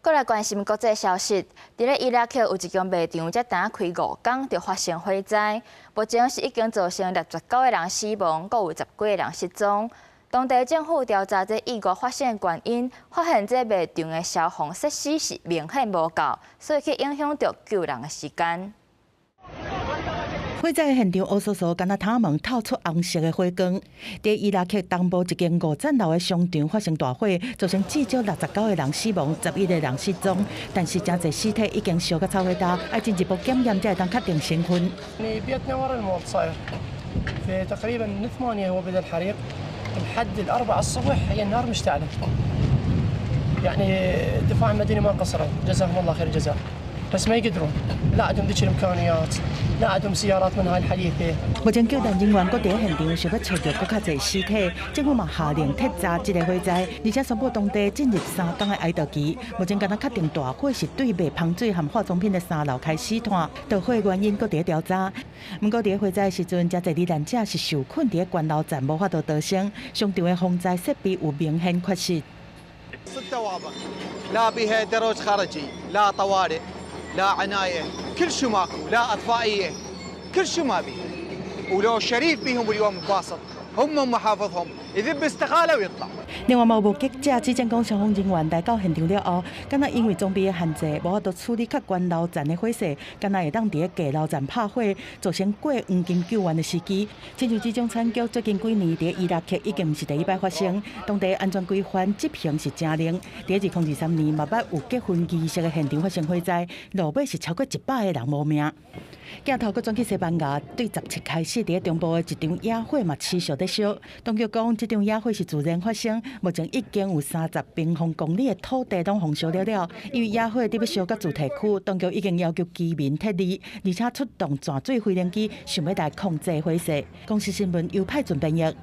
閣來關心國際消息，佇咧伊拉克有一間賣場，才拄開5工就發生火災，目前是已經造成69個人死亡，閣有十幾個人失蹤。當地政府調查這意外發生的原因，發現這賣場的消防設施是明顯無夠，所以去影響著救人的時間。火災現場烏趖趖，敢若窗門透出紅色的火光。佇伊拉克東部一間五層樓的商場發生大火，造成至少69個人死亡，11個人失蹤。但是誠濟屍體已經燒甲臭火焦，愛進一步檢驗才會當確定身份。 بيتنا ورا المول صاير في تقريبا من 8 هو بدا الحريق لحد 4 الصبح هي النار مشتعلة. يعني الدفاع المدني ما قصروا، جزاهم الله خير الجزاء، بس ما يقدرون، لا عندهم ذيك الامكانيات، لا عندهم سيارات من هاي الحديثه. 目前救援人員閣佇現場想欲揣著閣較濟屍體，政府嘛下令徹查這个火災，而且宣布當地進入3工的哀悼期。目前敢若確定大火是對賣香水和化妝品的三樓開始湠，著火原因閣佇調查。毋過佇火災時陣，誠濟罹難者是受困佇懸樓層，無法度逃生。商場的防災設備有明顯缺失。 لا بها درج خارجي، لا طوارئ، لا عناية، كل شيء ماكو، لا أطفائية، كل شيء ما بيها. ولو شريف بيهم اليوم بواسط هم محافظهم يذب استقاله ويطلع. 另外，嘛有目擊者指證講，消防人員來到現場了後，敢若因為裝備的限制，無法度處理較懸樓層的火勢，敢若會當佇咧低樓層拍火，造成過黃金救援的時機。親像這種慘劇，最近幾年佇伊拉克已經毋是第一擺發生，當地安全規範執行是誠冷。佇2023年，嘛捌有結婚儀式的現場發生火災，落尾是超過100個人無命。鏡頭閣轉去西班牙，對17開始，佇咧中部的一場野火嘛持續咧燒。當局講，這場野火是自然發生，目前已經有30平方公里的土地攏予燒了了。因為野火佇欲燒到住宅區，當局已經要求居民撤離，而且出動鑽水飛行機，想欲來控制火勢。公視新聞由派准編譯。